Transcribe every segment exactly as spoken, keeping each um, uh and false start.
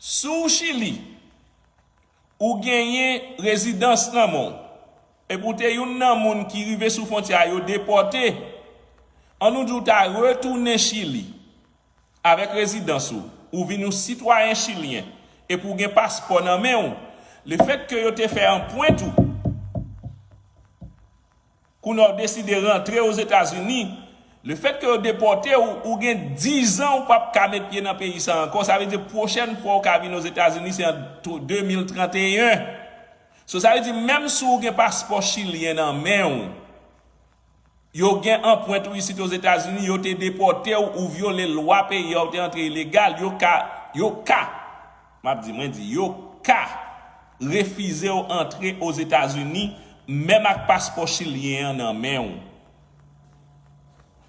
Si w Chili, ou genyen rezidans nan men w, epi w te youn nan moun ki rive sou fwontyè a, yo depòte, ann nou di w ta retounen Chili avèk rezidans ou, ou vin yon sitwayen chilyen, epi w gen paspò nan men w, lefètke yo te fè anprent ou, kounye a w deside rantre Ozetazini, lefètke yo depòte w, ou gen dizan ou p ap ka met pye nan peyi sa a ankò. Sa vle di pwochèn fwa w ka vin Ozetazini se an de mil trannteyen. So, sa vle di menm si w gen paspò chilyen nan men w, yo gen anprent ou isit Ozetazini, yo te depòte w, ou vyole lwa peyi a, ou te antre ilegal, yo ka, yo ka, m ap di, mwen di, yo ka refize w antre Ozetazini, menm ak paspò chilyen an nan men w.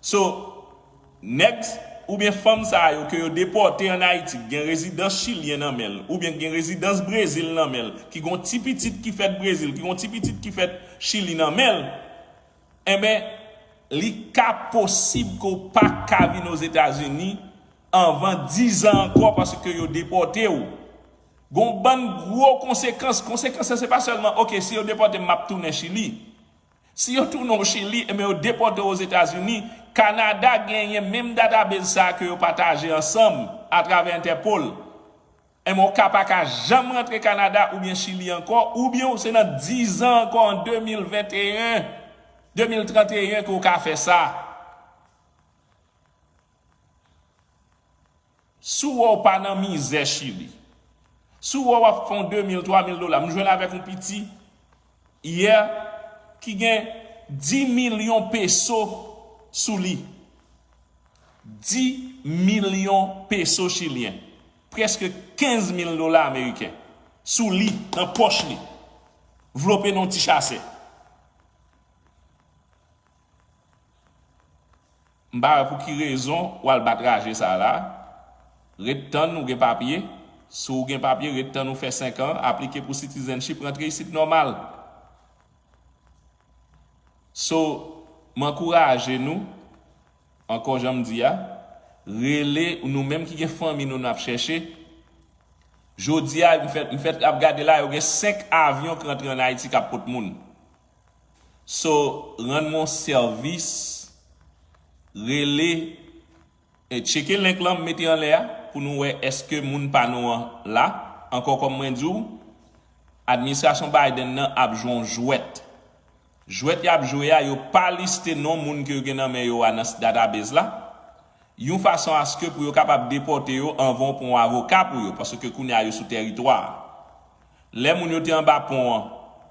So, nèg oubyen fanm sa yo ke yo depòte ann Ayiti, ki gen rezidans chilyen nan men l, oubyen ki gen rezidans Brezil nan men l, ki gen yon ti pitit ki fèt Brezil, ki gen yon ti pitit ki fèt Chili nan men l, enben, li ka posib ke w pa ka vin Ozetazini anvan dizan ankò paske yo depòte w. Gon bann gwo konsekans. Konsekans lan se pa sèlman, oke, si yo depòte m, m ap tounen Chili. Si yo tounen w Chili, enben yo depòte w Ozetazini, Kanada genyen menm database sa a ke yo pataje ansanm atravè Interpol. Enben w ka pa ka janm rantre Kanada oubyen Chili ankò, oubyen w se nan dizan ankò an de mil venteyen, de mil trannteyen ke w ka fè sa. Si w wè w pa nan mizè Chili, si w wè w ap fè yon de mil, twa mil dola, m jwenn avèk yon piti yè ki gen dis milyon peso sou li. Dis milyon peso chilyen, prèske kenz mil dola ameriken, sou li, nan pòch li, vlope nan yon ti chasè. M pa wè pou ki rezon w al bat raje sa a la. Ret tann ou gen papye. Si w gen papye, ret tann ou fè senk an, aplike pou citizenship, rantre isit nòmal. So, m ankouraje nou, ankò jan m di a, rele nou menm ki gen fanmi nou n ap chèche. Jodi a, m fèt, m fèt ap gade la, yo gen senk avyon ki rantre ann Ayiti k ap pot moun. So, rann mwen yon sèvis, rele, e tcheke link lan m mete anlè a pou nou wè èske moun pa nou an la. Ankò, kòm mwen di w, administrasyon Biden nan ap jwe yon jwèt. Jwèt y ap jwe a, yo pa liste non moun ke yo gen nan men yo a nan database la, yon fason aske pou yo kapab depòte yo anvan w pran yon avoka pou yo, paske kounye a yo sou tèritwa a. Lè moun yo te anba pon an,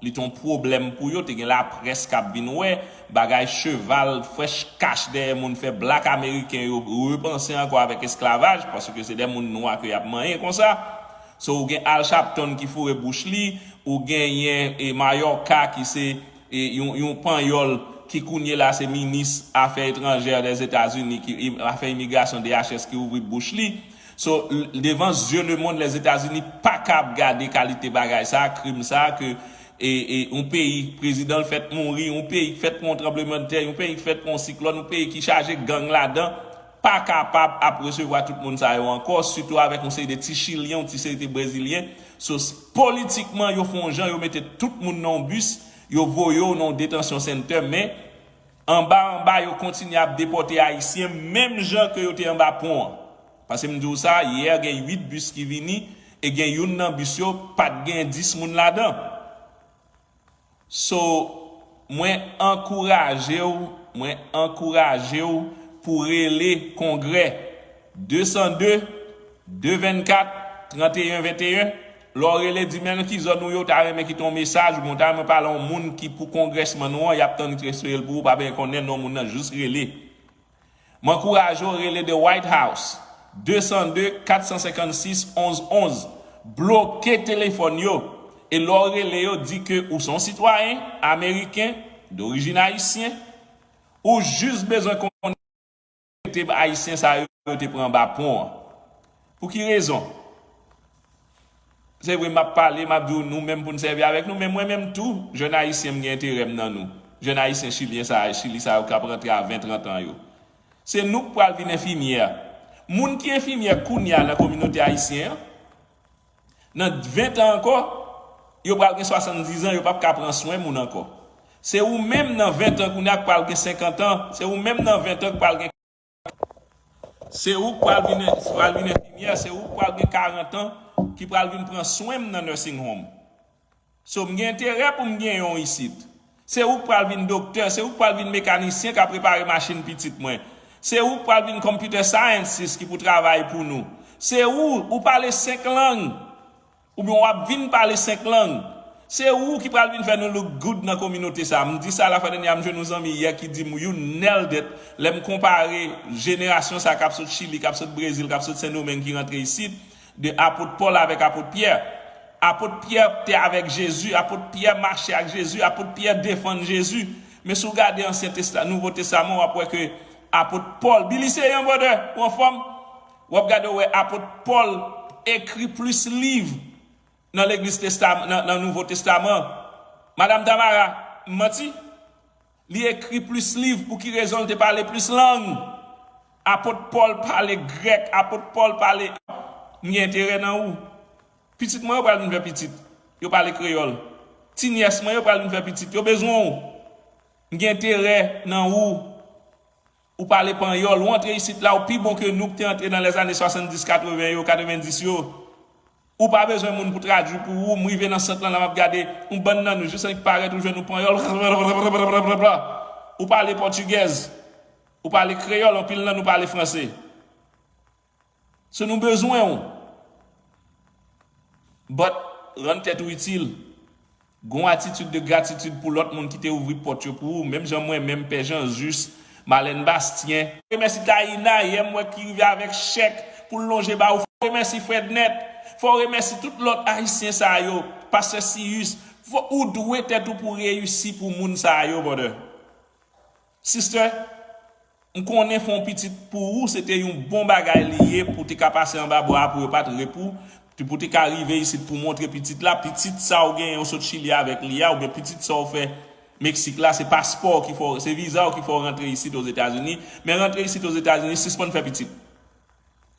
li te yon pwoblèm pou yo, te gen laprès k ap vin wè, bagay cheval, fresh cash dèyè moun, fè blak ameriken yo repanse ankò avèk esklavaj, paske se de moun nwa ke y ap manyen konsa. So, ou gen Al Sharpton ki foure bouch li, ou genyen, e, Mayorkas ki se, e, yon, yon panyòl ki kounye la se minis afè etranjè Lèzetazini, ki, e, afè imigrasyon D H S ki ouvri bouch li. So, l-, devan zye lemonn, Lèzetazini pa ka ap gade kalite bagay sa, krim sa, ke, e, e, yon peyi, prezidan l fèt mouri, yon peyi ki fèt pran yon tranblemanntè, yon peyi ki fèt pran yon siklòn, yon peyi ki chaje gang ladan, pa kapab ap resevwa tout moun sa yo ankò, sitou avèk yon seri de ti Chilyen, yon ti seri de Brezilyen. So, politikman, yo fè yon jan, yo mete tout moun nan yon bis, yo voye w nan yon detansyon center, men anba anba, yo kontinye ap depòte Ayisyen, menm jan ke yo te anba pon an. Paske m di w sa, yè gen uit bis ki vini, e gen youn nan bis yo, pa t gen dis moun ladan. So, mwen ankouraje w, mwen ankouraje w pou rele Kongrè de san de, de vennkat, tranteyen venteyen. Lè w rele, di men nan ki zòn ou ye, w ta renmen kite yon mesaj, oubyen w ta renmen pale a yon moun ki pou kongrèsmann ou an, y ap tann transfere l pou ou, pa bezwen konnen non moun nan, jis rele. M ankouraje w rele The White House, de san de, kat san senkannsis, onz onz. Bloke telefòn yo. E lè w rele yo, di ke ou se yon sitwayen ameriken, dorijin ayisyen, ou jis bezwen konnen kote ayisyen sa yo, yo te pran anba pon an. Pou ki rezon? Se vre, m ap pale, m ap di w nou menm pou n sèvi avèk nou, men mwen menm tou, jèn ayisyen, m gen enterè m nan nou. Jèn ayisyen chilyen sa, Chili sa yo k ap rantre a ven, trant an yo. Se nou k pral vin enfimyè. Moun ki enfimyè kounye a nan kominote ayisyen an, Nan ven tan ankò, yo pral gen swasanndiz an, yo p ap ka pran swen moun ankò. Se ou menm nan ven tan kounye a k pral gen senkant an, se ou menm nan ven tan k pral gen Se ou k pral vin, pral vin enfimyè, se ou k pral gen karant an, ki pral vin pran swen m nan nursing home. So, m gen enterè pou m gen yon isit. Se ou k pral vin doktè, se ou k pral vin mekanisyen k ap repare machin pitit mwen. Se ou k pral vin computer scientist ki pou travay pou nou. Se ou, ou pale senk lang. Oubyen w ap vin pale senk lang. Se ou ki pral vin fè nou look good nan kominote sa. M di sa la fwa dènyè a, m jwenn yon zanmi yè ki di m, "You nailed it." Lè m konpare jenerasyon sa k ap sot Chili, k ap sot Brezil, k ap sot Sendomeng ki rantre isit, de apot Pòl avèk apot Pyè. Apot Pyè te avèk Jezi, apot Pyè mache ak Jezi, apot Pyè defann Jezi. Men si w gade Ansyen Testa-, Nouvo Testaman, w ap wè ke apot Pòl, Billy Seyan, brother, ou anfòm? W ap gade, w wè apot Pòl ekri plis liv nan Legliz Testa-, nan, nan Nouvo Testaman. Madam Tamara, m manti? Li ekri plis liv, pou ki rezon l te pale plis lang? Apot Pòl pale grèk, apot Pòl pale, m gen enterè nan ou. Pitit mwen yo pral vin fè pitit, yo pale kreyòl. Ti nyès mwen yo pral vin fè pitit, yo bezwen w. M gen enterè nan ou. Ou pale panyòl, ou antre isit la, ou pi bon ke nou k te antre nan lèzane swasanndis, katreven yo, katrevendis yo. Ou pa bezwen moun pou tradui pou ou, m rive nan sant lan, la m ap gade, yon bann nan nou, jis annik parèt, ou jwenn yon panyòl, ou pale pòtigèz, ou pale kreyòl, anpil nan nou pale franse. So nou bezwen w. But, rann tèt ou itil. Gon atitid de gratitid pou lòt moun ki te ouvri pòt yo pou ou, menm jan mwen menm, Pè Jan Jis, Malèn Bastyen. Remèsi Taina, yè m wè ki rive avèk chèk pou l lonje ba ou. Fò remèsi Fred Nèt. Fò remèsi tout lòt Ayisyen sa yo, Pastè Siyis. Fò ou dwe tèt ou pou reyisi pou moun sa yo, brother. Sister, m konnen fè yon pitit pou ou, se te yon bon bagay li ye pou te ka pase anba bwa a, pou yo pa t rep ou, pou te ka rive isit pou montre pitit la, pitit sa ou genyen, ou sot Chili avèk li a, oubyen pitit sa ou fè Meksik la, se paspò ki fè w, se viza w ki fè w rantre isit Ozetazini, men rantre isit Ozetazini, sispann fè pitit.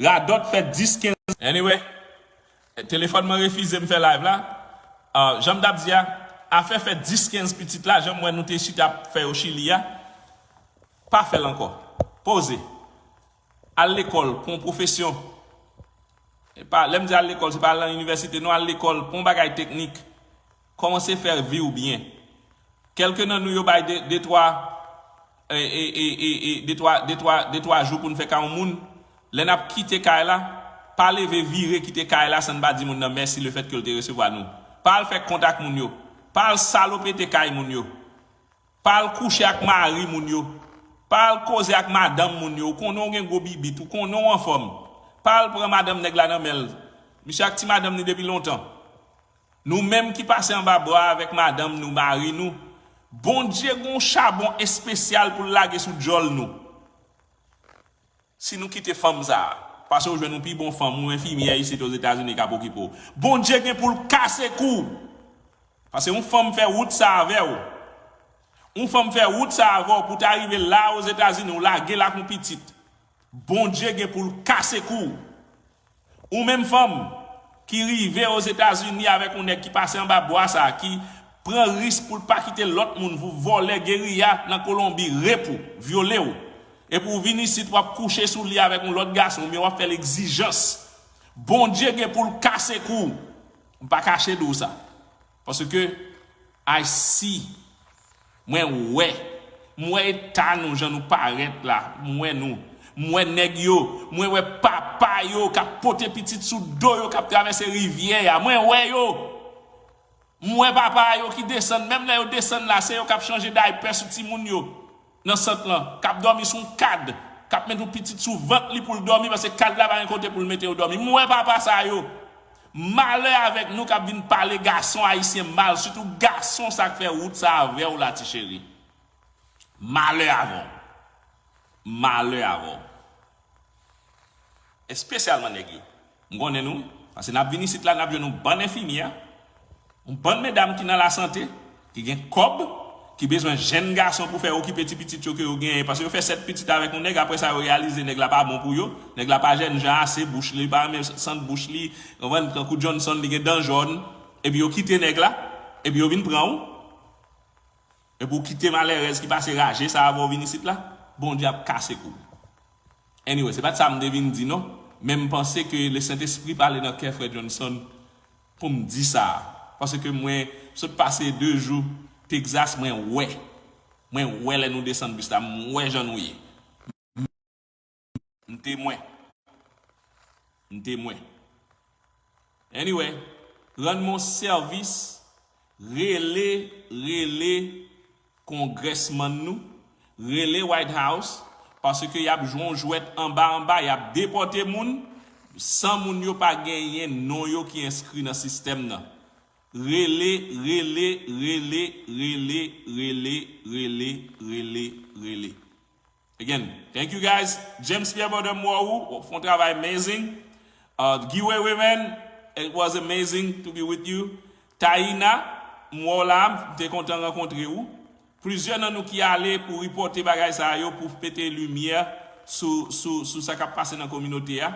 Radòt fè dis, kenz. Anyway, telefòn mwen refize m fè live la. Ah, jan m t ap di a, afè fè dis, kenz pitit la, jan m wè nou te chita ap fè yo Chili a, pa fè l ankò. Poze. Al lekòl, pran yon pwofesyon. E pa, lè m di al lekòl, se pa al nan inivèsite, non, al lekòl, pran yon bagay teknik. Kòmanse fè vi w byen. Kèlke nan nou yo bay de, de twa, e, e, e, e, e, de twa, de twa, de twa jou pou n fè kay yon moun. Lè n ap kite kay la, pa leve vire kite kay la san n pa di moun nan mèsi lefètke l te resevwa nou. Pa al fè kont ak moun yo. Pa al salopete kay moun yo. Pa al kouche ak mari moun yo. Pa al koze ak madanm moun yo. Ou konnen w gen gwo bibit, ou konnen w anfòm. Pa al pran madanm nèg la nan men l. Misye ak ti madanm ni depi lontan. Nou menm ki pase anba bra avèk madanm nou, mari nou, Bondye gen yon chabon espesyal pou l lage sou djòl nou. Si nou kite fanm sa a, pase w jwenn yon pi bon fanm, yon enfimyè isit Ozetazini k ap okipe w. Bondye gen pou l kase kou w. Pase yon fanm fè wout sa avè w. Yon fanm fè wout sa avè w pou w ta rive la Ozetazini, w lage l ak yon pitit. Bondye gen pou l kase kou w. Ou menm fanm ki rive Ozetazini avèk yon nèg ki pase anba bwa sa, ki pran risk pou l pa kite lòt moun, vou vòlè, geriya nan Kolonbi, rep ou, vyole w. Epi w vin isit, w ap kouche sou li avèk yon lòt gason, oubyen w ap fè l egzijans. Bondye gen pou l kase kou w. M pa kache di w sa. Paske I see. Mwen wè. M wè eta nou, jan nou parèt la. M wè nou. M wè nèg yo. Mwen wè papa yo k ap pote pitit sou do yo, k ap travèse rivyè a. Mwen wè yo. M wè papa yo ki desann. Menm lè yo desann la, se yo k ap chanje daypè sou timoun yo nan sant lan, k ap dòmi sou yon kad, k ap met yon pitit sou vant li pou l dòmi, paske kad la pa gen kote pou l mete yo dòmi. M wè papa sa yo. Malè avèk nou k ap vin pale gason ayisyen mal, sitou gason sa k fè wout sa avè w la, ti cheri. Malè avè w. Malè avè w. Espesyalman nèg yo. M konnen nou, paske n ap vin isit la, n ap jwenn yon bann enfimyè, yon bann medam ki nan lasante, ki gen kòb, ki bezwen jèn gason pou fè okipe ti pitit yo ke yo genyen, paske yo fè sèt pitit avèk yon nèg, apre sa yo reyalize nèg la pa bon pou yo, nèg la pa jènjan ase, bouch li pa renmen sant bouch li, konprann, tankou Johnson li gen dan jòn, epi yo kite nèg la, epi yo vin pran ou, epi w kite malèrèz ki pase raje sa avan w vin isit la, Bondye ap kase kou. Anyway, se pa t sa m te vin di non, men m panse ke Lesentespri pale nan kè frè Johnson pou m di sa. Paske mwen sot pase de jou Texas, mwen wè. Mwen wè lè nou desann bis la, m wè jan nou ye. M temwen. M temwen. Anyway, rann mwen sèvis, rele, rele kongrèsmann nou, rele White House, paske y ap jwe yon jwèt anba anba, y ap depòte moun, san moun yo pa genyen non yo ki enskri nan sistèm nan. Rele, rele, rele, rele, rele, rele, rele, rele. Again, thank you guys. James Pierre Bordem, m wè ou, w ap fè yon travay amazing. Uh, Guy Wewe, man, it was amazing to be with you. Taina, m wè w la, m te kontan rankontre ou. Plizyè nan nou ki ale pou ripòte bagay sa yo, pou pete limyè sou, sou, sou sa k ap pase nan kominote a.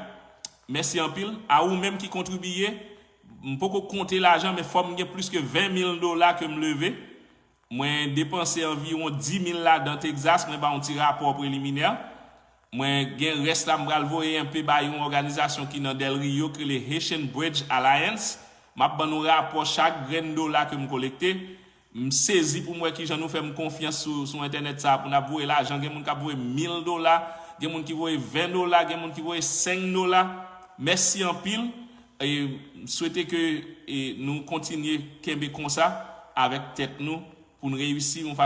Mèsi anpil. A ou menm ki kontribiye, m poko konte lajan, men fò m gen plis ke ven mil dola ke m leve. Mwen depanse anviwon dis mil ladan Texas, mwen ba yon ti rapò preliminè. Mwen gen rès la, m pral voye enpe bay yon òganizasyon ki nan Del Rio ki rele Haitian Bridge Alliance. M ap ban nou rapò chak grenn dola ke m kolekte. M sezi pou m wè kijan nou fè m konfyans sou, sou entènèt sa a pou n ap voye lajan. Gen moun k ap voye mil dola, gen moun ki voye ven dola, gen moun ki voye senk dola. Mèsi anpil. E m swete ke, e, nou kontinye kenbe konsa avèk tèt nou pou n reyisi yon